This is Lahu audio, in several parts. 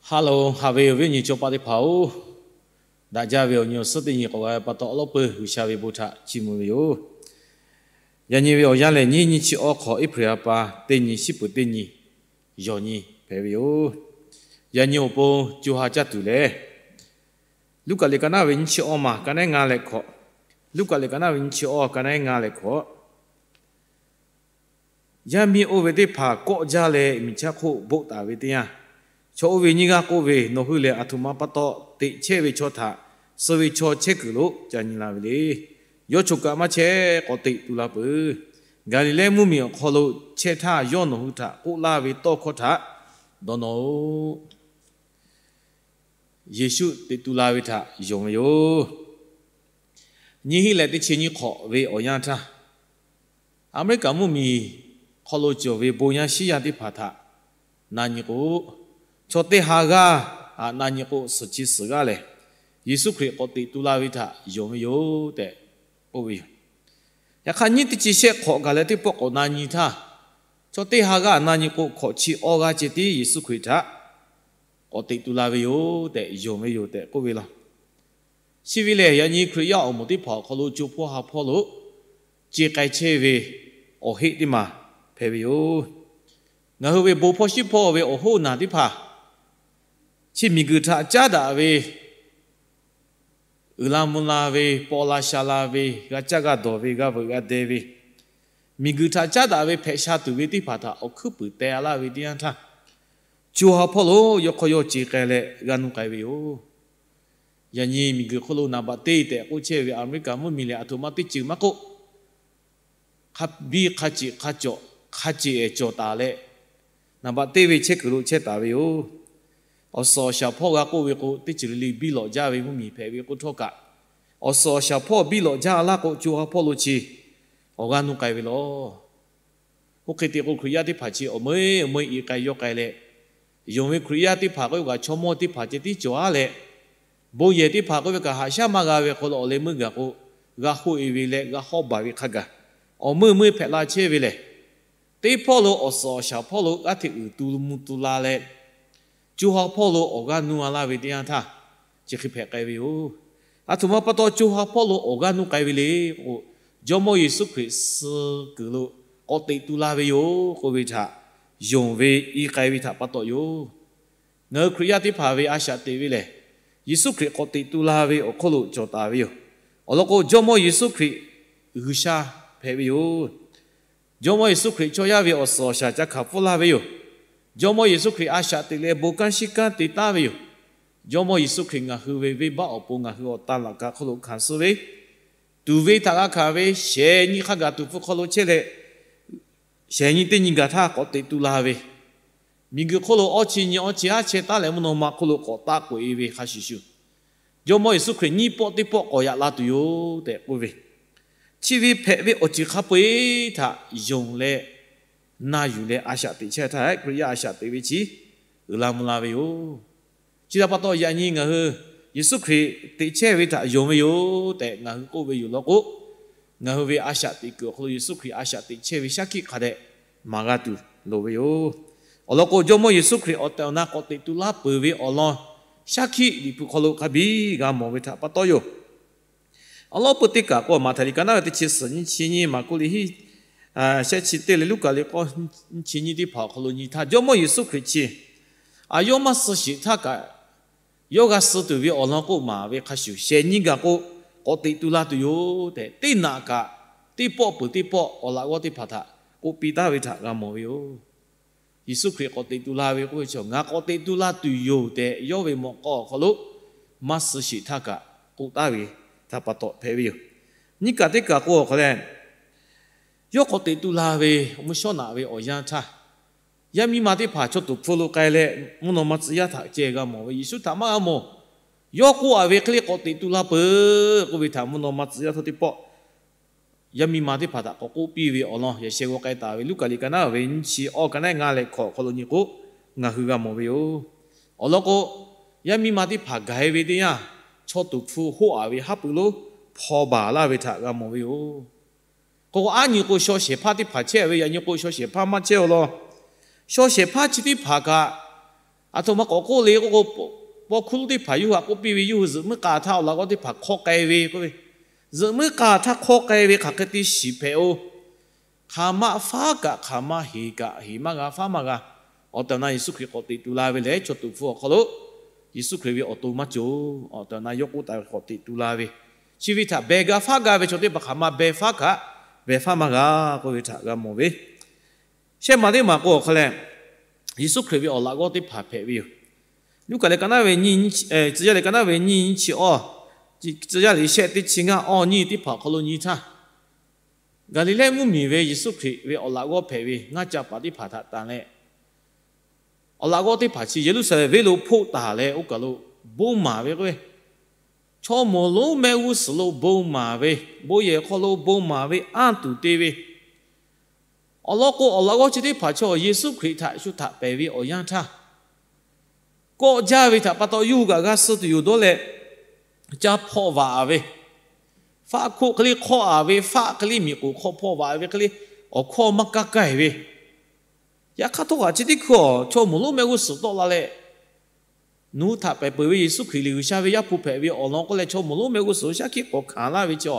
Hello, haꞈ ve awˬ viˉ awˬ nyi chaw paˆ teˇ hpaˍ-oˬ, daꞈ jaˇ ve awˬ nyi awˬ suhˉ teˇ nyi k'awꞈ g'a ve pa taw, awˬ lawˉ peuˬ G'uiˬsha ve bon htaꞈ chiˇ mvuh ve yoˬ. Yaꞈ nyi ve awˬ yanˇ lehˬ, nyiˇ nyiˇ chi awˇ hk'awꞈ, April ha pa teˇ nyi, shiˉ peuˍ teˇ nyi, yawˬ nyi hpehꞈ ve yoˬ. Yaꞈ nyi awˬ pon co ha caˇ tuˬ lehˬ, Luˉkaꞈ liꞈ ka naˉ ve nyiˇ chi awˇ maˬ, ka nehˉ ngaˇ leh hkawꞈ. Luˉkaꞈ liꞈ ka naˉ ve nyiˇ chi awˇ, ka nehˉ ngaˇ leh hkawꞈ. Yaˇ miˇ oˇ ve teˇ hpaˍ kawˆ jaˇ leh, miˬ chaˇ hk'oˆ boˆ taˍ ve teˇ yanˇ, chaw oˇ ve nyiˇ g'aˇ k'oˆ ve, Nawˬ hui lehˬ aˬ htoꞈ ma pa taw teꞈ chehˇ ve chaw htaꞈ suh ve chaw chehˇ kuiˬ lo ca nyi la ve le. Yawˇ choˬ kaꞈ maˇ chehˇ, k'awꞈ teꞈ tu la peuˬ. Gaˍliˍlehˇ mvuhˇmiˬ awˬ hk'aw lo chehˇ htaˇ, yawˇ nawˬ hui htaꞈ k'oˆ laˇ ve tawˇ hkawˇ htaꞈ dawˇ nawˇ-oˆ. Yeˍsuˆ teꞈ tu la ve htaꞈ yonˍ ve yoˬ. Nyiˇ hinˉ leh teˇ chi nyiˇ hk'awꞈ ve awˬ yanˇ htaˇ, Aˍmeˍriˆkaˍ mvuhˇmiˬ hk'aw lo cawˬ ve bon yaˇ shiˉ yaˇ teˇ hpaˍ htaꞈ na nyi k'o, chaw teˇ ha g'aˇ aꞈ na nyi k'o, suhˍ chi suhˍ g'aˇ lehˬ, Yeˍsuˆ Hkriꞈ k'awꞈ teꞈ tu la ve htaꞈ yonˍ ve yoˬ tehꞈ k'oˆ ve yoˬ. Yaꞈ hk'aˇ, nyiˇ teˇ chi shehˆ hk'awꞈ gaˬ leh teˇ pawˆ k'awꞈ na nyi htaˇ, chaw teˇ ha g'aˇ aꞈ na nyi k'o, hkawꞈ chi awˇ g'aˇ ceh tiˉ Yeˍsuˆ Hkriꞈ htaꞈ k'awꞈ teꞈ tu la ve yoˬ tehꞈ yonˍ ve yoˬ tehꞈ k'oˆ ve law. Chi ve lehˬ, yaꞈ nyi Hkriꞈ yaˇ awˬ moˍ teˇ hpaˍ awˬ hk'aw lo co hpawˇ ha hpawˇ lo ce k'ai chehˇ ve awˬ heˆ teˇ maˬ hpehꞈ ve yoˬ. Ngaˬ hui ve bon hpawˇ shiˉ hpawˇ ve awˬ hoˉ naˬ teˇ hpaˍ chi miˬguiˬ htaꞈ caˉ daꞈ ve, uiˍ la mvuh la ve, paw la sha la ve, g'a caˇ g'a dawˬ ve, g'a veuꞈ g'a deh ve, miˬguiˬ htaꞈ caˉ daꞈ ve hpehꞈ sha tuˬ ve teˇ hpaˍ htaꞈ awˬ hkuiˉ puiˍ teh laˇ ve teˇ yanˇ htaˇ, co ha hpawˇ lo yawˇ hk'aw yawˇ ce k'ai leh g'a nuˇ k'ai ve yoˬ. Yaꞈ nyi miˬguiˬ hk'oˆ lo naˍ baꞈ teˇ tehꞈ k'oˆ chehˇ ve Aˍmeˍriˆkaˍ mvuhˇmiˬ lehˬ, aˬ htoꞈ ma teˇ ceuˬ maˇ k'oˆ, hk'a biˇ hk'a ceꞈ hk'a cawˬ, hk'a ceꞈ ehˍ cawˬ taˍ leh, naˍ baꞈ teˇ ve chehˇ kuiˬ lo chehˇ taˍ ve yoˬ. Awˬ suhˍ awˬ shaˍ hpawˇ g'a k'oˆ ve k'o, teˇ ceuˬ le le biˇ lawꞈ jaˇ ve mvuhˇmiˬ hpehꞈ ve k'oˆ htawˇ kaꞈ, awˬ suhˍ awˬ shaˍ hpawˇ biˇ lawꞈ jaˇ laˇ k'o, co ha hpawˇ lo chi awˬ g'aˇ nuˇ k'ai ve law. Oˇ hk'e te k'o, Hkriꞈ yaˇ teˇ hpaˍ chi awˬ meuˇ awˬ meuˇ i k'ai yawˇ k'ai leh, yonˍ ve Hkriꞈ yaˇ teˇ hpaˍ k'oˆ ve kaꞈ, chaw mawˇ teˇ hpaˍ ceh tiˉ cawˬ aˉ leh, bon yehˬ teˇ hpaˍ k'oˆ ve kaꞈ, haꞈ shaˉ maˇ g'a ve hk'aw lo awˬ leh meuˇ gaˬ k'o, g'a hoˆ e ve leh g'a hawˉ baˬ ve hk'a gaˬ, awˬ meuˇ meuˇ hpehꞈ la chehˇ ve lehˬ, teˇ hpawˇ lo awˬ suhˍ awˬ shaˍ hpawˇ lo g'aˇ hteꞈ uiˍ tu mvuh tu la leh, co ha hpawˇ lo awˬ g'aˇ nuˇ a laˇ ve teˇ yanˇ htaˇ, chi hk'e hpehꞈ k'ai ve yoˬ. Aˬ htoꞈ ma pa taw co ha hpawˇ lo awˬ g'aˇ nuˇ k'ai ve le k'o, Jawˇmawˇ Yeˍsuˆ Hkriꞈ suh kuiˬ lo k'awꞈ teꞈ tu la ve yoˬ k'oˆ ve htaꞈ yonˍ ve i k'ai ve htaꞈ pa taw yoˬ. Ngaˬ hui Hkriꞈ yaˇ teˇ hpaˍ ve a shaꞈ teꞈ ve lehˬ, Yeˍsuˆ Hkriꞈ k'awꞈ teꞈ tu la ve awˬ hk'oˆ lo cawˬ taˍ ve yoˬ. Awˬ lawn k'o, Jawˇmawˇ Yeˍsuˆ Hkriꞈ G'uiˬsha hpehꞈ ve yoˬ. Jawˇmawˇ Yeˍsuˆ Hkriꞈ chaw yaˇ ve awˬ suhˍ awˬ shaˍ ca hkanˍ pfuhˇ laˇ ve yoˬ. Jawˇmawˇ Yeˍsuˆ Hkriꞈ a shaꞈ teꞈ leh bon kanˉ shinˉ kanˉ te taˉ ve yoˬ. Jawˇmawˇ Yeˍsuˆ Hkriꞈ ngaˬ hui ve venˇbaˆ awˬ pon ngaˬ hui awˬ tan laꞈ ka hk'oˆ lo hkanˍ suh ve, tuˍ ve htaꞈ g'a hkanˍ ve, shehˍ nyi hk'a gaˬ tuˍ hpfuh hk'aw lo chehˇ leh, shehˍ nyi teˇ nyi gaˬ htaˇ k'awꞈ teꞈ tu la ve, miˬguiˬ hk'oˆ lo awˇ chi nyi awˇ chi haˉ chehˇ taˉ leh mvuhˇ naw ma hk'oˆ lo k'awꞈ taˆ k'oꞈ e ve hk'a shuˍ shuˍ, Jawˇmawˇ Yeˍsuˆ Hkriꞈ nyiˇ pawˆ teˇ pawˆ k'awꞈ yaꞈ la tuˬ yoˬ tehꞈ k'oˆ ve, chi ve hpehꞈ ve awˬ ceuˬ hk'a peu-eˬ htaꞈ yonˍ leh na yuˬ leh a shaꞈ teꞈ chehˇ htaˇ, Hkriꞈ yaˇ a shaꞈ teꞈ ve chi uiˍ la mvuh la ve yoˬ. Chi htaꞈ pa taw, yaꞈ nyi ngaˬ hui Yeˍsuˆ Hkriꞈ teꞈ chehˇ ve htaꞈ yonˍ ve yoˬ tehꞈ ngaˬ hui k'oˆ ve yoˬ law k'o, ngaˬ hui ve a shaꞈ teꞈ kuiˬ awˬ hk'aw lo Yeˍsuˆ Hkriꞈ a shaꞈ teꞈ chehˇ ve shaˉ hkiˆ hk'a dehꞈ maˍ g'a tuˬ loˍ ve yoˬ. Awˬ lawn k'o, Jawˇmawˇ Yeˍsuˆ Hkriꞈ awˬ tehˬ awˬ na k'awꞈ teꞈ tu laˇ peuˬ ve awˬ lawn shaˉ hkiˆ Liꞈ hpu hk'aw lo hk'a biˇ g'a mawˬ ve htaꞈ pa taw yoˬ. Awˬ lawn peu teˇ kaˬ k'o, Maꞈhtehˍ liꞈ ka naˉ ve teˇ chi suhˍ nyiˇ chi nyiˇ, Maˍkuˆ liꞈ hiˉ shehˆ chi teˇ leh Luˉkaꞈ liꞈ k'awˇ nyiˇ chi nyiˇ teˇ hpaˍ awˬ hk'aw lo nyi htaˇ, Jawˇmawˇ Yeˍsuˆ Hkriꞈ chi a yawˇ maˇ suh sheˍ htaˇ kaꞈ, yawˇ g'a suh tuˬ ve awˬ lawn k'oˆ maˍ ve hk'a shuˍ, shehˍ nyi gaˬ k'o k'awꞈ teꞈ tu la tuˬ yoˬ tehꞈ, teˇ naꞈ kaꞈ teˇ pawˆ peuˬ teˇ pawˆ awˬ laꞈ g'awˇ teˇ hpaˍ htaꞈ k'oˆ piˇ taˍ ve htaꞈ g'a mawˬ ve yoˬ. Yeˍsuˆ Hkriꞈ k'awꞈ teꞈ tu la ve k'oˆ ve chi, ngaˬ k'awꞈ teꞈ tu la tuˬ yoˬ tehꞈ yawˇ ve mawꞈ k'aw awˬ hk'aw lo maˇ suh sheˍ htaˇ kaꞈ k'oˆ taˍ ve htaꞈ pa taw hpehꞈ ve yoˬ. Nyiˇ kaˬ teˇ kaˬ k'o awˬ hk'aw leh, yawˇ k'awꞈ teꞈ tu la ve mvuhˇ shawˉ naꞈ ve awˬ yanˇ htaˇ, yaˇ miˇ ma teˇ hpaˍ chaw tuˍ hpfuh lo k'ai leh, mvuhˇ naw ma tcuh yaˇ htaꞈ ceh g'a mawˬ ve, Yeˍsuˆ htaꞈ maˇ g'a mawˬ. Yawˇ k'oˆ a ve hk'e le, k'awꞈ teꞈ tu la peuˬ k'oˆ ve htaꞈ mvuhˇ naw ma tcuh yaˇ htawˇ teˇ pawˆ yaˇ miˇ ma teˇ hpaˍ htaꞈ k'awꞈ k'oˆ piˇ ve awˬ lawn yaꞈ sheh g'aw k'ai taˍ ve Luˉkaꞈ liꞈ ka naˉ ve nyiˇ chi awˇ, ka naˉ ngaˇ leh hkawꞈ awˬ hk'aw lo nyi k'o, ngaˬ hui g'a mawˬ ve yoˬ. Awˬ lawn k'o, yaˇ miˇ ma teˇ hpaˍ gaˬ e ve teˇ yanˇ, chaw tuˍ hpfuh hoˆ a ve haˉ pui lonˉ hpaw baˬ laˇ ve htaꞈ g'a mawˬ ve yoˬ. K'o, aˉ nyi k'o shaw shehˍ hpaˇ teˇ hpaˍ chehˇ ve, yaꞈ nyi k'o shaw shehˍ hpaˇ maˇ chehˇ awˬ lawn, shaw shehˍ hpaˇ chi teˇ hpaˍ kaꞈ Aˬ htoꞈ ma k'awꞈ k'oˆ le k'oˆ k'o, paw hkuˇ lonˉ teˇ hpaˍ yawˇ hui htaꞈ k'oˆ piˇ ve, yawˇ hui zuhꞈ muiˉ k'a htaˇ awˬ laꞈ g'awˇ teˇ hpaˍ hk'awˇ k'ai ve k'oˆ ve, zuhꞈ muiˉ k'a htaˇ hk'awˇ k'ai ve hk'aˬ hk'e te shiˍ hpehꞈ-o. Hk'aˬ ma faˉ kaꞈ hk'aˬ ma heˍ kaꞈ heˍ maˇ g'a, faˉ maˇ g'a. Awˬ tehˬ awˬ na Yeˍsuˆ Hkriꞈ k'awꞈ teꞈ tu la ve lehˬ, chaw tuˍ hpfuh awˬ hk'aw lo Yeˍsuˆ Hkriꞈ ve awˬ to maˇ cawˬ. Awˬ tehˬ awˬ na yawˇ k'oˆ taˍ ve k'awꞈ teꞈ tu la ve, chi ve htaꞈ beh g'a faˉ g'a ve chaw teˇ hpaˍ hk'aˬ ma beh faˉ kaꞈ beh faˉ maˇ g'a k'oˆ ve htaꞈ g'a mawˬ ve. Shehˆ maˬ teˇ maˬ k'o awˬ hk'aw leh, Yeˍsuˆ Hkriꞈ ve awˬ laꞈ g'awˇ teˇ hpaˍ hpehꞈ ve yoˬ. Luˉkaꞈ leh ka naˉ ve nyiˇ, tcuh yaˇ leh ka naˉ ve nyiˇ nyiˇ chi awˇ, tcuh yaˇ leh shehˆ teˇ chi ngaˇ awˇ nyiˇ teˇ hpaˍ awˬ hk'aw lo nyi htaˇ, Gaˍliˍlehˇ mvuhˇmiˬ ve Yeˍsuˆ Hkriꞈ ve awˬ laꞈ g'awˇ hpehꞈ ve ngaˇ ca paˍ teˇ hpaˍ htaꞈ tanˬ leh, awˬ laꞈ g'awˇ teˇ hpaˍ chi Yeˍruˆsaˍlehnˍ venˇ lo hpoˆ taˍ leh oˇ kaˬ lo bon maˍ ve k'o, chaw moˍ lonˉ mehˆ g'uˇ suhˍ lo bon maˍ ve, bon yehˬ hk'aw lo bon maˍ ve anˇ tuˬ te ve, awˬ lawn k'o awˬ laꞈ g'awˇ chi teˇ hpaˍ chaw Yeˍsuˆ Hkriꞈ htaꞈ shu htaꞈ pehˬ ve awˬ yanˇ htaˇ, kawˆ jaˇ ve htaꞈ pa taw yawˇ hui kaꞈ g'a suh tuˬ yoˬ dawˇ leh, ca hpawˇ vaꞈ ve, faˆ hkoˆ hk'e le hk'awˇ-a ve, faˆ hk'e le miˬ k'oˍ hk'aw hpawˇ vaꞈ ve hk'e le, awˬ hkawˇ maˇ kaˇ kaiˬ ve. Yaꞈ hk'aˇ htawˇ kaꞈ chi teˇ hkui awˬ chaw moˍ lonˉ mehˆ g'uˇ suhˍ tawˆ la leh, nawˬ hui htaꞈ pehˬ peuˬ ve Yeˍsuˆ Hkriꞈ lehˬ G'uiˬsha ve Yaˇ hpu hpehꞈ ve awˬ lawn k'oˆ leh chaw moˍ lonˉ mehˆ g'uˇ suhˍ shaˉ hkiˆ k'awꞈ hkanˍ laˇ ve chi,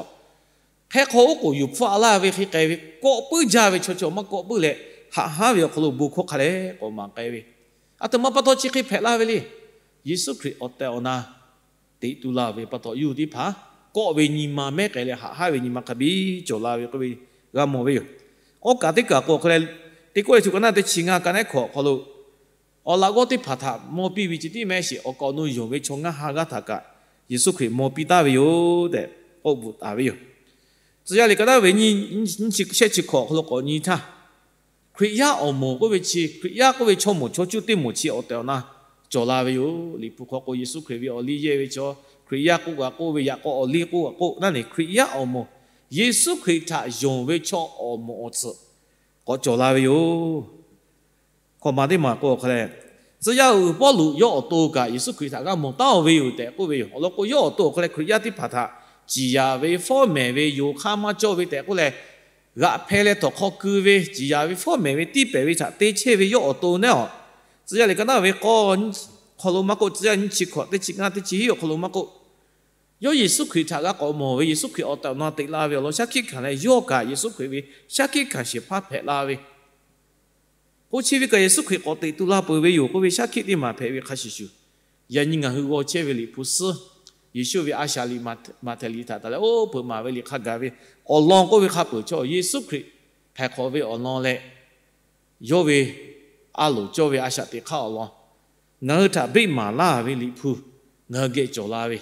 hk'e hk'aw oˉ k'oˍ yuˬ hpfuhˆ a laˇ ve hk'e k'ai ve, kawˆ puiˉ jaˇ ve chaw chi awˬ maˇ kawˆ puiˉ leh, haꞈ haˉ ve awˬ hk'aw lo bon hkawˇ hk'a leh k'awꞈ maˍ k'ai ve. Aˬ htoꞈ ma pa taw chi hk'e hpehꞈ la ve le. Yeˍsuˆ Hkriꞈ awˬ tehˬ awˬ na teꞈ tu la ve pa taw yawˇ hui teˇ hpaˍ kawˆ ve nyi ma mehˉ k'ai leh haꞈ haˉ ve nyi ma hk'a biˇ cawˬ la ve k'oˆ ve g'a mawˬ ve yoˬ. Awˇ kaˬ teˇ kaˬ k'o awˬ hk'aw leh, teˇ kawˆ leh chi ka naˉ teˇ chi ngaˇ ka naˉ hkawꞈ awˬ hk'aw lo, awˬ laꞈ g'awˇ teˇ hpaˍ htaꞈ mawˇ piˇ ve chi tiˉ mehˆ sheˍ, awˬ kaˍ awˬ nu yonˍ ve chaw ngaˇ ha g'aˇ htaꞈ kaꞈ Yeˍsuˆ Hkriꞈ mawˇ piˇ taˍ ve yoˬ tehꞈ k'oˆ bvuhꞈ taˍ ve yoˬ. Tcuh yaˇ leh ka naˉ ve nyiˇ, shehˆ chi hkawꞈ awˬ hk'aw lo k'awꞈ nyi htaˇ, Hkriꞈ yaˇ awˬ moˍ k'oˆ ve chi, Hkriꞈ yaˇ k'oˆ ve chaw moˍ chaw cuˇ teˇ moˍ chi awˬ tehˬ awˬ na cawˬ la ve yoˬ. Liꞈ hpu hk'aw k'o Yeˍsuˆ Hkriꞈ ve awˬ liˇ yehˇ ve chaw, Hkriꞈ yaˇ k'oˆ g'a k'oˆ ve, yaꞈ k'aw awˬ liˇ k'oˆ g'a k'oˆ, naˆ nehˬ Hkriꞈ yaˇ awˬ moˍ, Yeˍsuˆ Hkriꞈ htaꞈ yonˍ ve chaw awˬ moˍ awˬ tcuhꞈ k'awꞈ cawˬ la ve yoˬ. Hkawꞈ maˬ teˇ maˬ k'o awˬ hk'aw leh, tcuh yaˇ uiˍ Pawˇluꞈ yawˇ awˬ to kaꞈ Yeˍsuˆ Hkriꞈ htaꞈ g'a mawˬ taˉ-oˬ ve yoˬ tehꞈ k'oˆ ve yoˬ. Awˬ lawn k'o yawˇ awˬ to awˬ hk'aw leh Hkriꞈ yaˇ teˇ hpaˍ htaꞈ ciˍ yanˍ ve, fawˉ mehˍ ve, yonˍ hk'aˇ maˇ cawˇ ve tehꞈ k'oˆ leh, g'aꞈ hpeh leh htawnˍ hk'aw keu ve, ciˍ yanˍ ve, fawˉ mehˍ ve, tiˇ pehˍ ve htaꞈ te chehˇ ve yawˇ awˬ to naˆ awˬ, tcuh yaˇ leh ka naˉ ve k'awˇ hk'aw lo maˇ k'oˆ, tcuh yaˇ nyiˇ chi hkawꞈ teˇ chi ngaˇ teˇ chi hiˉ awˬ hk'aw lo maˇ k'oˆ, yawˇ Yeˍsuˆ Hkriꞈ htaꞈ g'a k'awꞈ mawˬ ve, Yeˍsuˆ Hkriꞈ awˬ tehˬ awˬ na teꞈ la ve awˬ lawn shaˉ hkiˆ hkanˍ leh, yawˇ kaꞈ Yeˍsuˆ Hkriꞈ ve shaˉ hkiˆ hkanˍ shehˍ hpaˇ hpehꞈ la ve k'o, chi ve kaꞈ Yeˍsuˆ Hkriꞈ k'awꞈ teꞈ tu la peuˬ ve yoˬ k'oˆ ve shaˉ hkiˆ teˇ maˬ hpehꞈ ve hk'a shuˍ shuˍ, yaꞈ nyi ngaˬ hui g'aw chehˇ ve Liꞈ hpu suhˉ, Yeˍsuˆ ve a shaꞈ liꞈ Maꞈhtehˍ liꞈ htaꞈ taˍ leh oˇ peuˬ maˍ ve liꞈ hk'a gaˬ ve awˬ lawn k'oˆ ve hk'a peuˬ chaw Yeˍsuˆ Hkriꞈ htaiˍ hk'awꞈ ve awˬ lawn leh, yawˇ ve a loˍ cawˇ ve a shaꞈ teꞈ hk'aˇ awˬ lawn, ngaˬ hui htaꞈ beˆ maˍ laˇ ve Liꞈ hpu ngaˬ hui geh cawˬ la ve,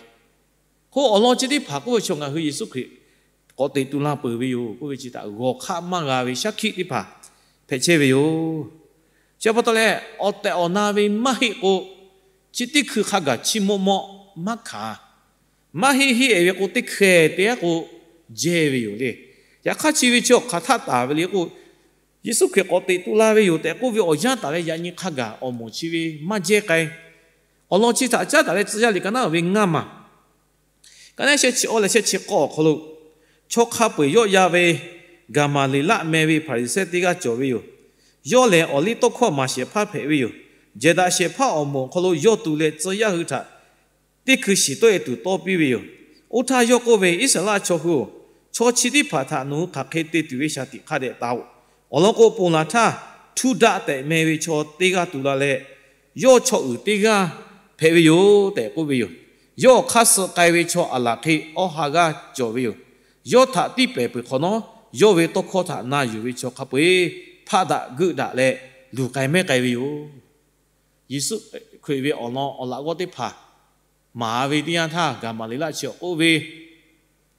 k'o awˬ lawn chi teˇ hpaˍ k'oˆ ve chaw ngaˬ hui Yeˍsuˆ Hkriꞈ k'awꞈ teꞈ tu la peuˬ ve yoˬ k'oˆ ve chi htaꞈ g'awˬ hk'aˆ maˇ g'a ve shaˉ hkiˆ teˇ hpaˍ hpehꞈ chehˇ ve yoˬ. Chi pa taw leh, awˬ tehˬ awˬ na ve maˇ heˆ k'o, chi teˇ hkui hk'a gaˬ chiˇ mawˆ mawˆ maˇ hkanˍ. Maˇ heˆ heˆ-e ve k'o, teˇ hkeh te-a k'o jehˇ ve yoˬ le. Yaꞈ hk'aˇ chi ve chi awˬ hk'aˬ htaˆ taˍ ve le k'o, Yeˍsuˆ Hkriꞈ k'awꞈ teꞈ tu la ve yoˬ tehꞈ k'oˆ ve awˬ yanˇ taˍ leh yaꞈ nyi hk'a gaˬ awˬ moˍ chi ve maˇ jehˇ k'ai. Awˬ lawn chi htaꞈ caˉ taˍ leh tcuh yaˇ liꞈ ka naˉ ve ngaˇ maˬ, ka naˉ shehˆ chi awˇ leh shehˆ chi k'awˇ awˬ hk'aw lo, chaw hk'a peu-eˬ yawˆ ya ve Gaˍmaˍleˍlaˆ meh ve Hpaˍriˍsehˇ teˇ g'aˇ cawˬ ve yoˬ. Yawˇ lehˬ awˬ liˇ tawˇ hkawˇ maˍ shehˍ hpaˇ hpehꞈ ve yoˬ. Jehˬ daꞈ shehˍ hpaˇ awˬ moˍ awˬ hk'aw lo yawˇ tu leh tcuh yaˇ hui htaꞈ teˇ hkui shiˍ tawˆ-e tuˬ tawˇ piˇ ve yoˬ. Oˇ htaˇ yawˇ k'oˆ ve, Iˉsaˍreˍlaˆ chaw hui-oˬ, chaw chi teˇ hpaˍ htaꞈ nawˬ hui hk'aˬ hk'e te tuˬ ve shaˍ tiꞈ hk'a dehꞈ taˍ-oꞈ. Awˬ lawn k'o, ponˬ laˬ htaˇ Htuˇdaˆ tehꞈ meh ve chaw teˇ g'aˇ tu la leh, yawˇ chaw uiˍ teˇ g'aˇ hpehꞈ ve yoˬ tehꞈ k'oˆ ve yoˬ. Yawˇ awˬ hk'aˇ suh k'ai ve chaw aˬ laˬ hk'e awˇ ha g'aˇ cawˬ ve yoˬ. Yawˇ htaꞈ tiˇ pehˍ peuˬ hk'awꞈ nawˉ, yawˇ ve tawˇ hkawˇ htaꞈ na yuˬ ve chaw hk'a peu-eˬ hpaˆ daꞈ geuˆ daꞈ leh luˬ k'ai mehˉ k'ai ve yoˬ. Yeˍsuˆ Hkriꞈ ve awˬ lawn awˬ laꞈ g'awˇ teˇ hpaˍ maˍ ve teˇ yanˇ htaˇ, Gaˍmaˍleˍlaˆ chi awˬ k'oˆ ve,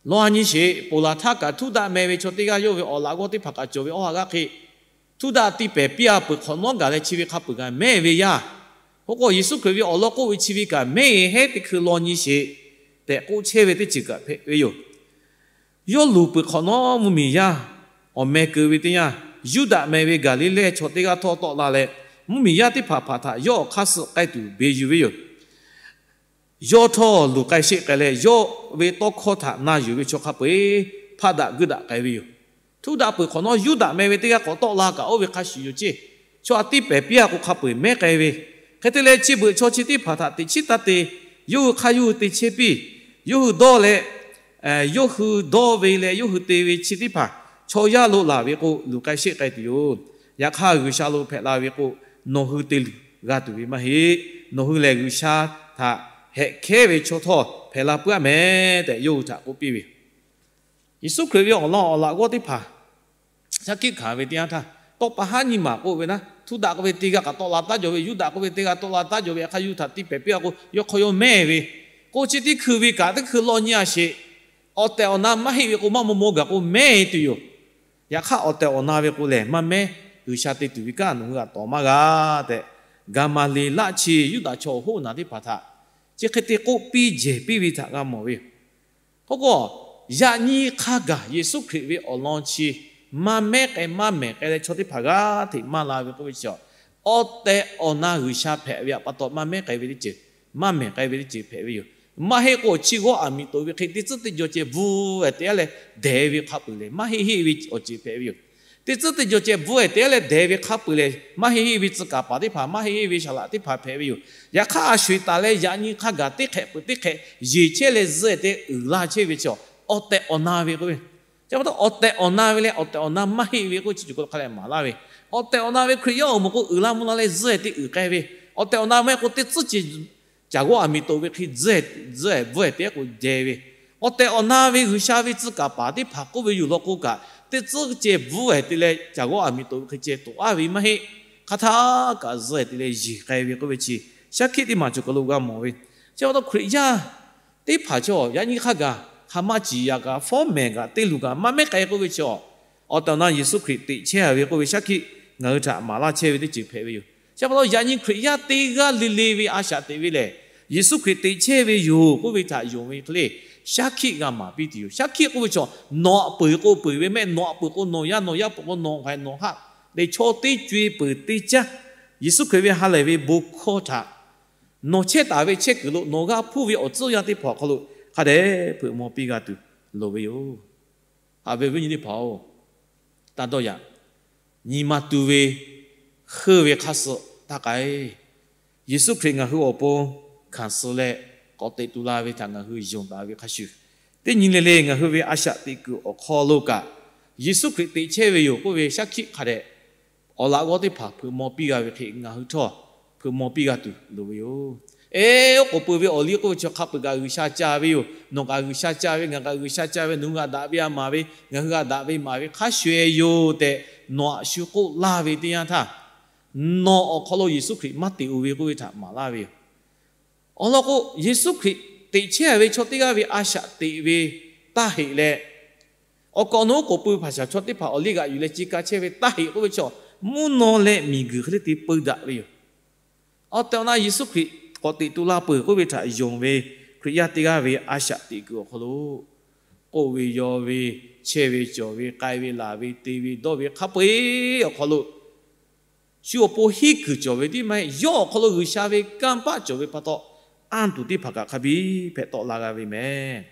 Law nyi sheˍ. Ponˬ laˬ htaˇ kaꞈ Htuˇdaˆ meh ve chaw teˇ g'aˇ yawˇ ve awˬ laꞈ g'awˇ teˇ hpaˍ kaꞈ cawˬ ve awˇ ha g'aˇ hk'e, Htuˇdaˆ tiˇ pehˍ piˇ-a peuˬ hk'awꞈ nawˉ gaˬ leh chi ve hk'a peu-eˬ kaꞈ mehˉ ve yaˇ. Oˇ k'o, Yeˍsuˆ Hkriꞈ ve awˬ lawn k'oˆ ve chi ve kaꞈ mehˉ-e hehˉ teˇ hkui law nyi sheˍ tehꞈ k'oˆ chehˇ ve teˇ ceuˬ kaꞈ hpehꞈ ve yoˬ. Yawˇ luˬ peuˬ hk'awꞈ nawˉ mvuhˇmiˬ yaˇ awˬ meh keu ve teˇ yanˇ, Yuˇdaꞈ meh ve Gaˍliˍlehˇ chaw teˇ g'aˇ htawˇ tawˆ la leh, mvuhˇmiˬ yaˇ teˇ hpaˍ hpaˍ htaꞈ yawˇ awˬ hk'aˇ suh k'ai tuˬ beˬ yuˬ ve yoˬ. Yawˇ htawˇ luˬ k'ai sheˆ k'ai leh, yawˇ ve tawˇ hkawˇ htaꞈ na yuˬ ve chaw hk'a peu-eˬ hpaˆ daꞈ geuˆ daꞈ k'ai ve yoˬ. Htuˇdaꞈ peuˬ hk'awꞈ nawˉ Yuˇdaꞈ meh ve teˇ g'aˇ k'awꞈ tawˆ la kaꞈ oˇ ve hk'a shuˍ yoˬ ceˇ. Chaw htaꞈ tiˇ pehˍ piˇ-a k'o hk'a peu-eˬ mehˉ k'ai ve Hk'e te leh, chi beuꞈ chaw chi teˇ hpaˍ htaꞈ teꞈ chiˉ taˇ te, yawˇ hui hk'aˇ yawˇ hui te chehˇ piˇ. Yawˇ hui dawˇ leh, yawˇ hui dawˇ ve leh yawˇ hui te ve chi teˇ hpaˍ chaw yaˇ lo laˬ ve k'o, luˬ k'ai sheˆ k'ai tuˬ yoˬ. Yaꞈ hk'aˇ, G'uiˬsha lo hpehꞈ la ve k'o, nawˬ hui te luˬ g'a tuˬ ve maˇ heˆ. Nawˬ hui lehˬ, G'uiˬsha htaꞈ hehꞈ hkehˉ ve chaw htawˇ hpehꞈ la puiˉ aˉ mehˍ tehꞈ yawˇ hui htaꞈ k'oˆ piˇ ve. Yeˍsuˆ Hkriꞈ ve awˬ lawn awˬ laꞈ g'awˇ teˇ hpaˍ shaˉ hkiˆ hkanˍ ve teˇ yanˇ htaˇ, tawˇ pa haˉ nyiˇ maˬ k'oˆ ve naˉ, htuˇ daꞈ k'oˆ ve teˇ g'aˇ kaꞈ tawˆ la taˉ jaw ve, yuˇ daꞈ k'oˆ ve teˇ g'aˇ tawˆ la taˉ jaw ve, yaꞈ hk'aˇ yuˇ htaꞈ tiˇ pehˍ piˇ a k'o, yawˇ hk'aw yawˇ mehˇ ve, k'o chi teˇ hkui ve kaꞈ teˇ hkui lawˇ nyi a sheˍ. Awˬ tehˬ awˬ na maˇ heˆ ve k'o, maˇ maw maw gaˬ k'o mehˇ tuˬ yoˬ. Yaꞈ hk'aˇ, awˬ tehˬ awˬ na ve k'o lehˬ, maˇ mehˉ, G'uiˬsha te tuˬ ve kanˉ nawˬ hui g'a tawˍ maˇ g'a tehꞈ, Gaˍmaˍleˍlaˆ chi Yuˇdaꞈ chaw awˬ hoˉ naˬ teˇ hpaˍ htaꞈ chi hk'e te k'oˆ piˇ jehˬ piˇ ve htaꞈ g'a mawˬ ve yoˬ. K'oˆ k'o, yaꞈ nyi hk'a gaˬ Yeˍsuˆ Hkriꞈ ve awˬ lawn chi maˇ mehˉ k'ai maˇ mehˍ k'ai leh chaw teˇ hpaˍ g'aˇ hteꞈ maˇ la ve k'oˆ ve chi, awˬ tehˬ awˬ na G'uiˬsha hpehꞈ ve pa taw maˇ mehˉ k'ai ve teˇ ceuˬ, maˇ mehˍ k'ai ve teˇ ceuˬ hpehꞈ ve yoˬ. Maˇ heˆ k'o, chi g'awˇ aˬ miˍ toꞈ ve hk'e teˇ tcuhˉ teˇ jaw ceh bvuhˇ-e te a leh dehˬ ve hk'a peu-eˬ lehˬ, maˇ heˆ heˆ ve awˬ ceuˬ hpehꞈ ve yoˬ. Teˇ tcuhˉ teˇ jaw ceh bvuhˇ-e te a leh dehˬ ve hk'a peu-eˬ lehˬ, maˇ heˆ heˆ ve tcuh kaˍ paˍ teˇ hpaˍ, maˇ heˆ heˆ ve saˍ laꞈ teˇ hpaˍ hpehꞈ ve yoˬ. Yaꞈ hk'aˇ, a sho-eˬ taˍ leh yaꞈ nyi hk'a gaˬ teˇ hk'ehꞈ peuˬ teˇ hk'ehꞈ yeˬ chehˇ leh zuhˆ-e te uiˍ la chehˇ ve chi, awˬ tehˬ awˬ na ve k'oˆ ve. Chi pa taw, awˬ tehˬ awˬ na ve leh awˬ tehˬ awˬ na maˇ heˆ ve k'oˆ chi ceuˬ hk'aˬ hk'e leh maˍ laˇ ve. Awˬ tehˬ awˬ na ve Hkriꞈ yaˇ awˬ moˍ k'o, uiˍ la mvuh la leh zuhˆ-e te uiˍ k'ai ve. Awˬ tehˬ awˬ na maˇ heˆ k'o, teˇ tcuhˉ ceh caˬ g'awˇ aˬ miˍ toꞈ ve hk'e zuhˆ-e, zuhˆ-e bvuhˇ-e te k'o dehˬ ve. Awˬ tehˬ awˬ na ve G'uiˬsha ve tcuh kaˍ paˍ teˇ hpaˍ k'oˆ ve yoˬ law k'o kaꞈ, teˇ tcuhˉ ceh bvuhˇ-e te leh caˬ g'awˇ aˬ miˍ toꞈ ve hk'e ceh toꞈ aˉ ve maˇ heˆ. Hk'a htaˇ kaꞈ zuhˆ-e te leh yeˬ k'ai ve k'oˆ ve chi, shaˉ hkiˆ teˇ maˬ cawˬ kaˬ lo g'a mawˬ ve. Chi pa taw, Hkriꞈ yaˇ teˇ hpaˍ chaw yaꞈ nyi hk'a gaˬ hk'aˬ ma ciˍ yaꞈ kaꞈ, fawˉ mehˍ kaꞈ, te luˬ kaꞈ maˇ mehˉ k'ai k'oˆ ve chi, awˬ tehˬ awˬ na Yeˍsuˆ Hkriꞈ teꞈ chehˇ ve k'oˆ ve shaˉ hkiˆ ngaˬ hui htaꞈ maˍ laˇ chehˇ ve teˇ ceuˬ hpehꞈ ve yoˬ. Chi pa taw, yaꞈ nyi Hkriꞈ yaˇ teˇ g'aˇ le le ve a shaꞈ teꞈ ve lehˬ, Yeˍsuˆ Hkriꞈ teꞈ chehˇ ve yoˬ k'oˆ ve htaꞈ yonˍ ve hk'e le, shaˉ hkiˆ g'a maˍ piˇ tuˬ yoˬ. Shaˉ hkiˆ k'oˆ ve chi, nawˬ aꞈ peuˬ k'o peuˬ ve mehˆ, nawˬ aꞈ peuˬ k'o nawˬ yaˇ, nawˬ yaˇ peuˬ k'o nawˬ haiˬ nawˬ haˆ leh chaw teˇ co-e peuˬ teˇ caˉ, Yeˍsuˆ Hkriꞈ ve ha lehˬ ve bon hkawˇ htaꞈ nawˬ chehˇ taˍ ve chehˇ kuiˬ lo nawˬ g'a hpuˇ ve awˬ tcuhˇ yanˇ teˇ hpaˍ awˬ hk'aw lo hk'a dehꞈ hpeuꞈ maw piˇ g'a tuˬ loˍ ve yoˬ. Haꞈ ve viˉ nyi teˇ hpaˍ-oˬ, taˇ dawˇ yaꞈ. Nyi ma tu ve heuˆ ve hk'a suh taˇ k'ai. Yeˍsuˆ Hkriꞈ ngaˬ hui awˬ pon hkanˍ suh leh k'awꞈ teꞈ tu la ve htaꞈ ngaˬ hui yonˍ taˍ ve hk'a shuˍ, teˇ nyi le le ngaˬ hui ve a shaꞈ teꞈ kuiˬ awˬ hk'aw lo kaꞈ, Yeˍsuˆ Hkriꞈ teꞈ chehˇ ve yoˬ k'oˆ ve shaˉ hkiˆ hk'a dehꞈ awˬ laꞈ g'awˇ teˇ hpaˍ hpeuꞈ maw piˇ g'a ve hk'e ngaˬ hui htawˇ hpeuꞈ maw piˇ g'a tuˬ loˍ ve yoˬ. Eˬ, oˉ k'oˍ pui ve awˬ liˇ k'oˆ ve chi hk'a peuˬ kaꞈ G'uiˬsha ca ve yoˬ. Nawˬ kaꞈ G'uiˬsha ca ve, ngaˬ kaꞈ G'uiˬsha ca ve, nawˬ hui g'a daꞈ ve a maˍ ve, ngaˬ hui g'a daꞈ ve maˍ ve hk'a shuˍ-e yoˬ tehꞈ nawˬ aꞈ shu k'oˆ laˇ ve teˇ yanˇ htaˇ, nawˬ awˬ hk'aw lo Yeˍsuˆ Hkriꞈ maˇ teꞈ o ve k'oˆ ve htaꞈ maˍ laˇ ve yoˬ. Awˬ lawn k'o, Yeˍsuˆ Hkriꞈ teꞈ chehˇ ve chaw teˇ g'aˇ ve a shaꞈ teꞈ ve taˇ heꞈ leh, awˬ kaꞈ nawˬ oˉ k'oˍ pui hpaˍ shaˍ chaw teˇ hpaˍ awˬ liˇ g'aꞈ yuˬ leh ci ka chehˇ ve taˇ heꞈ k'oˆ ve chi, mvuhˇ naw leh miˬguiˬ hk'e le te peu daꞈ ve yoˬ. Awˬ tehˬ awˬ na Yeˍsuˆ Hkriꞈ k'awꞈ teꞈ tu la peuˬ k'oˆ ve htaꞈ yonˍ ve Hkriꞈ yaˇ teˇ g'aˇ ve a shaꞈ teꞈ kuiˬ awˬ hk'aw lo, k'oˆ ve yaw ve, chehˇ ve cawˬ ve, k'ai ve laˬ ve, te ve dawˇ ve hk'a peu-eˬ awˬ hk'aw lo, shu awˬ pon hiˉ kuiˬ cawˬ ve tiˉ maˇ heˆ. Yawˇ awˬ hk'aw lo G'uiˬsha ve kanˇ paˆ cawˬ ve pa taw, anˇ tuˬ teˇ hpaˍ kaꞈ hk'a biˇ hpehꞈ tawˆ la g'a ve mehˍ.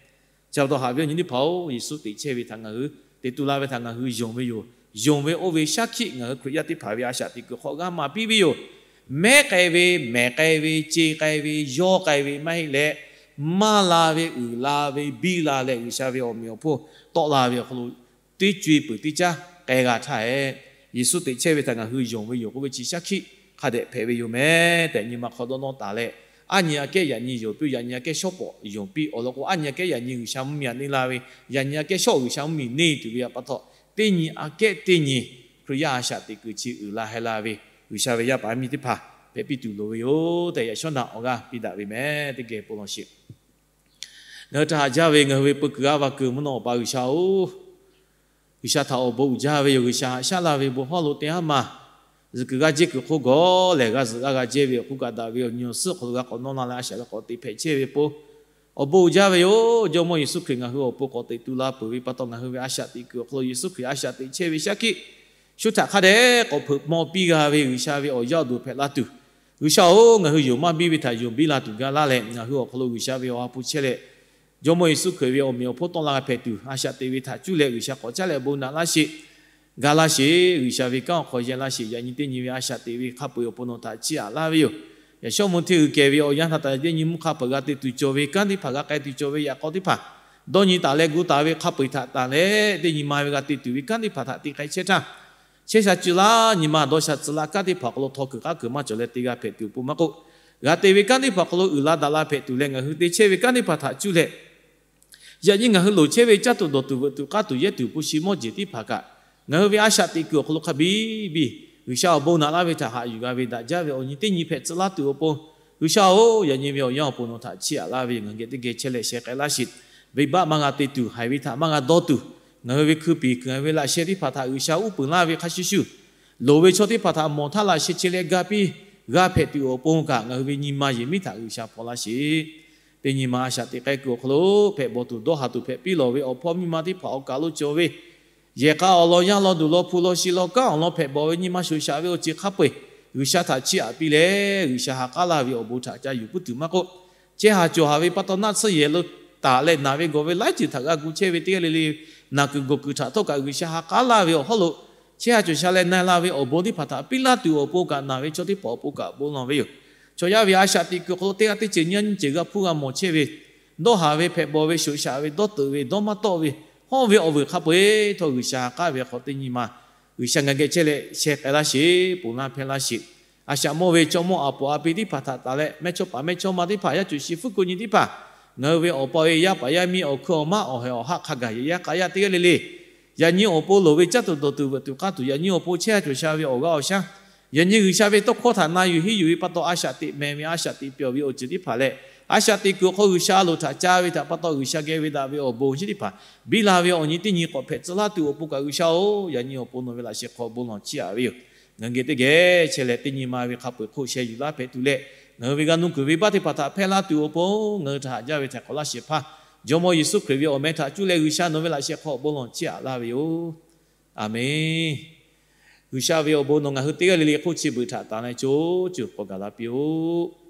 Chi pa taw haꞈ ve awˬ nyi teˇ hpaˍ-oˬ, Yeˍsuˆ teꞈ chehˇ ve htaꞈ ngaˬ hui, teꞈ tu la ve htaꞈ ngaˬ hui yonˍ ve yoˬ. Yonˍ ve oˇ ve shaˉ hkiˆ ngaˬ hui Hkriꞈ yaˇ teˇ hpaˍ ve a shaꞈ teꞈ kuiˬ hk'aw g'a maˍ piˇ ve yoˬ. Mehˉ k'ai ve, mehˍ k'ai ve, ce k'ai ve, yawˇ k'ai ve maˇ heˆ leh, maˇ la ve, uiˍ la ve, biˇ la leh G'uiˬsha ve awˬ meꞈ awˬ hponˇ tawˆ la ve awˬ hk'aw lo teˇ co-e peuˬ teˇ caˉ k'ai g'a htaˇ-e, Yeˍsuˆ teꞈ chehˇ ve htaꞈ ngaˬ hui yonˍ ve yoˬ k'oˆ ve chi shaˉ hkiˆ hk'a dehꞈ hpehꞈ ve yoˬ mehˍ tehꞈ nyi ma hk'aw dawˇ nawˇ taˍ leh, aˉ nyi aꞈ kehˉ yaꞈ nyi yonˍ piˇ, yaꞈ nyi aꞈ kehˉ shawˉ pawˍ yonˍ piˇ. Awˬ lawn k'o, aˉ nyi aꞈ kehˉ yaꞈ nyi G'uiˬsha mvuhˇmiˬ aꞈ neˇ la ve, yaꞈ nyi aꞈ kehˉ shawˉ G'uiˬsha mvuhˇmiˬ neˇ tuˬ ve pa taw, teˇ nyi aꞈ kehˉ teˇ nyi Hkriꞈ yaˇ a shaꞈ teꞈ kuiˬ chi uiˍ la heh la ve G'uiˬsha ve yaˇ paˍ miˇ teˇ hpaˍ hpehꞈ piˇ tuˬ loˍ ve yoˬ tehꞈ, yaꞈ shawˉ naꞈ awˬ g'aˇ piˇ daꞈ ve mehˍ. Teˇ geh bon lawˬ sheˍ. Ngaˬ hui htaꞈ haꞈ jaˇ ve ngaˬ hui ve peu kuiˬ g'aˇ va kuiˬ mvuhˇ naw awˬ pa G'uiˬsha-oˬ, G'uiˬsha htaꞈ awˬ bon uiˍ jaˇ ve yoˬ. G'uiˬsha haꞈ shaˉ laˇ ve bon hawˉ lo te haˉ ma zuhꞈ kuiˬ g'aˇ jehˇ kuiˬ hk'oˆ gawˬ lehˬ, g'a zuhꞈ g'a g'a jehˇ ve awˬ hk'oˆ kaꞈ daꞈ ve awˬ nyi awˬ suhˉ hk'aw lo g'a k'awꞈ nawˇ la leh a shaꞈ g'a k'awꞈ teꞈ hpehꞈ chehˇ ve pon, awˬ bon uiˍ jaˇ ve yoˬ. Jawˇmawˇ Yeˍsuˆ Hkriꞈ ngaˬ hui awˬ pon k'awꞈ teꞈ tu la peuˬ ve pa taw, ngaˬ hui ve a shaꞈ teꞈ kuiˬ awˬ hk'aw lo Yeˍsuˆ Hkriꞈ a shaꞈ teꞈ chehˇ ve shaˉ hkiˆ shu htaꞈ hk'a dehꞈ k'awꞈ hpeuꞈ maw piˇ g'a ve G'uiˬsha ve awˬ yaˇ awˬ duˬ hpehꞈ la tuˬ, G'uiˬsha-oˬ, ngaˬ hui yonˍ maˇ biˇ ve htaꞈ yonˍ biˇ la tuˬ ga laˇ leh, ngaˬ hui awˬ hk'aw lo G'uiˬsha ve awˬ ha hpu chehˇ leh, Jawˇmawˇ Yeˍsuˆ Hkriꞈ ve awˬ meꞈ awˬ hponˇ tawˆ la g'a hpehꞈ tuˬ, a shaꞈ teꞈ ve htaꞈ cuˇ leh G'uiˬsha k'awꞈ caˉ leh bon naꞈ laˇ sheˍ, ga laˇ sheˍ. G'uiˬsha ve kanˉ awˬ hk'aw yehˇ laˇ sheˍ. Yaꞈ nyi teˇ nyi ve a shaꞈ teꞈ ve hk'a peu-eˬ awˬ pon nawˬ htaꞈ chiˇ aꞈ laˇ ve yoˬ. Yaꞈ shawˉ mvuh hteˇ g'uiˬ kehˬ ve awˬ yanˇ htaꞈ taˍ leh, teˇ nyi mvuhˇ hk'a peu-eˬ g'a te tuˬ cawˬ ve kanˉ teˇ hpaˍ, g'a k'ai tuˬ cawˬ ve yaꞈ k'aw teˇ hpaˍ, dawˇ nyi taˍ leh gu taˍ ve hk'a peu-eˬ htaꞈ taˍ leh, teˇ nyi ma ve g'a te tuˬ ve kanˉ teˇ hpaˍ htaꞈ te k'ai chehˇ htaˇ, chehˇ sha cuˇ laˇ nyi ma dawˇ sha tcuh laˇ kanˉ teˇ hpaˍ awˬ hk'aw lo htaw kuiˬ k'aˉ kuiˬ maˇ cawˬ leh te g'a hpehꞈ tuˬ awˬ pon maˇ k'oˆ, g'a te ve kanˉ teˇ hpaˍ awˬ hk'aw lo uiˍ la daꞈ la hpehꞈ tuˬ leh, ngaˬ hui te chehˇ ve kanˉ teˇ hpaˍ htaꞈ cuˇ leh yaꞈ nyi ngaˬ hui loˍ chehˇ ve caˇ tuˬ dawˬ tuˬ veuꞈ tuˬ k'aˇ tuˬ yehˇ tuˬ hpu shi mawˇ jeˬ teˇ hpaˍ kaꞈ, ngaˬ hui ve a shaꞈ teꞈ kuiˬ awˬ hk'aw lo hk'a biˇ biˇ G'uiˬsha awˬ bon naꞈ laˇ ve htaꞈ haꞈ yuˬ g'a ve daꞈ jaˇ ve awˬ nyi teˇ nyi hpehꞈ tcuh laˇ tuˬ awˬ pon, G'uiˬsha-oˬ, yaꞈ nyi ve awˬ yanˇ awˬ pon nawˬ htaꞈ chiˇ aꞈ laˇ ve yoˬ. Ngaˬ geh teˇ geh chehˇ leh sheh k'ai laˇ sheˍ. Venˇbaˆ maˇ g'a te tuˬ, haiˬ ve htaꞈ maˇ g'a dawˇ tuˬ, ngaˬ hui ve hkui piˍ kuiˬ ngaˬ hui ve laꞈ sheh teˇ hpaˍ htaꞈ G'uiˬsha uˉ peunˍ laˇ ve hk'a shuˍ shuˍ, loˍ ve chaw teˇ hpaˍ htaꞈ mawˬ htaˇ laꞈ sheh chehˇ leh ga piˇ g'a hpehꞈ tuˬ awˬ pon kaꞈ, ngaˬ hui ve nyi ma yehˬ miˉ htaꞈ G'uiˬsha hpaw laˇ sheˍ. Teˇ nyi ma a shaꞈ teꞈ k'ai kuiˬ awˬ hk'aw lo hpehꞈ bawˬ tuˬ dawˇ haˍ tuˬ hpehꞈ piˇ lawˬ ve awˬ hpawˇ miˇ ma teˇ hpaˍ awˬ kaˬ lo cawˬ ve yehˬ k'a awˬ lawn, yaˇ lawn, duˬ lawn, hpu lawn, shi lawn, kanˉ awˬ lawn hpehꞈ bawˬ ve nyi ma shoˍ shaꞈ ve awˬ ceuˬ hk'a peu-eˬ G'uiˬsha htaꞈ chiˇ aꞈ piˇ leh, G'uiˬsha ha k'aˉ laˇ ve awˬ bon htaꞈ ca yuˬ puiˉ tuˬ maˇ k'oˆ, chehˇ haˍ cawˬ haˍ ve pa taw naˆ tsuhˇ yehˬ lo taˍ leh naˬ ve gawˬ ve laiˉ ceuˬ htaꞈ g'a gu chehˇ ve teˇ g'aˇ le le, naˬ kuiˬ gawˬ kuiˬ htaꞈ htawˇ kaꞈ G'uiˬsha ha k'aˉ laˇ ve awˬ hawˉ lo chehˇ haˍ cawˬ sha leh na-e la ve awˬ bon teˇ hpaˍ htaꞈ piˇ laˇ tuˬ awˬ pon kaꞈ, naˬ ve chaw teˇ hpaˍ awˬ pon kaꞈ bon lawˬ ve yoˬ. Chaw yaˇ ve a shaꞈ teꞈ kuiˬ awˬ hk'aw lo teˇ g'aˇ teˇ ceuˬ nyiˇ g'aˇ nyiˇ ceuˬ g'a hpuˇ g'a mawˬ chehˇ ve, dawˇ haˍ ve hpehꞈ bawˬ ve shoˍ shaꞈ ve dawˇ teuꞈ ve dawˇ maˇ tawˆ ve hawˇ ve awˬ vuiˬ hk'a peu-eˬ htawˇ, G'uiˬsha ha k'aˉ ve hk'aw teˇ nyi ma G'uiˬsha ngaˬ geh chehˇ leh sheh k'ai laˇ sheˍ, ponˬ laˇ hpehˇ laˇ sheˍ. A shaꞈ mawˇ ve chaw mawˇ aˬ poˍ a pi teˇ hpaˍ htaꞈ taˍ leh, mehˇchawˇpaˍ mehˇchawˇma teˇ hpaˍ, yaˇ cuˬ shi fuˉ kuˬ nyi teˇ hpaˍ, ngaˬ hui ve awˬ pa e yaˇ paˍ yaˇ miˇ awˬ hkui awˬ maˉ awˬ hehˍ awˬ haˆ hk'a gaˬ yehˬ yaˇ k'a yaˇ teˇ g'aˇ le le, yaꞈ nyi awˬ pon loˍ ve caˇ tuˬ dawˬ tuˬ veuꞈ tuˬ k'aˇ tuˬ, yaꞈ nyi awˬ pon chehˇ haˍ cawˬ sha ve awˬ g'aˇ awˬ shaˉ, yaꞈ nyi G'uiˬsha ve tawˇ hkawˇ htaꞈ na yuˬ henˇ yuˬ ve pa taw, a shaꞈ teꞈ mehˍ ve a shaꞈ teꞈ pyawˬ ve awˬ ceuˬ teˇ hpaˍ leh, a shaꞈ teꞈ kuiˬ awˬ hk'aw G'uiˬsha loˍ htaꞈ ca ve htaꞈ pa taw G'uiˬsha geh ve daꞈ ve awˬ bon chi teˇ hpaˍ biˇ la ve awˬ nyi teˇ nyi k'awꞈ hpehꞈ tcuh laˇ tuˬ awˬ pon kaꞈ, G'uiˬsha-oˬ, yaꞈ nyi awˬ pon nawˬ ve laꞈ sheh hk'aw bon lawˬ chiˇ aꞈ ve yoˬ. Ngaˬ geh teˇ geh chehˇ leh teˇ nyi ma ve hk'a peu-eˬ hk'oˆ sheh yuˬ laˇ hpehꞈ tuˬ leh, ngaˬ hui ve g'a nuˇ kuiˬ venˇbaˆ teˇ hpaˍ htaꞈ hpehˇ laˇ tuˬ awˬ pon ngaˬ hui htaꞈ haꞈ jaˇ ve htaiˍ hk'awꞈ laˇ shehˍ hpaˇ Jawˇmawˇ Yeˍsuˆ Hkriꞈ ve awˬ meh htaꞈ cuˇ leh G'uiˬsha nawˬ ve laꞈ sheh hk'aw bon lawˬ chiˇ aꞈ laˇ ve yoˬ. A menˍ. G'uiˬsha ve awˬ bon nawˬ ngaˬ hui teˇ g'aˇ le le hk'oˆ chi beuꞈ htaꞈ tanˍ leh co cuˬ k'awꞈ gaˬ la piˇ-oˆ.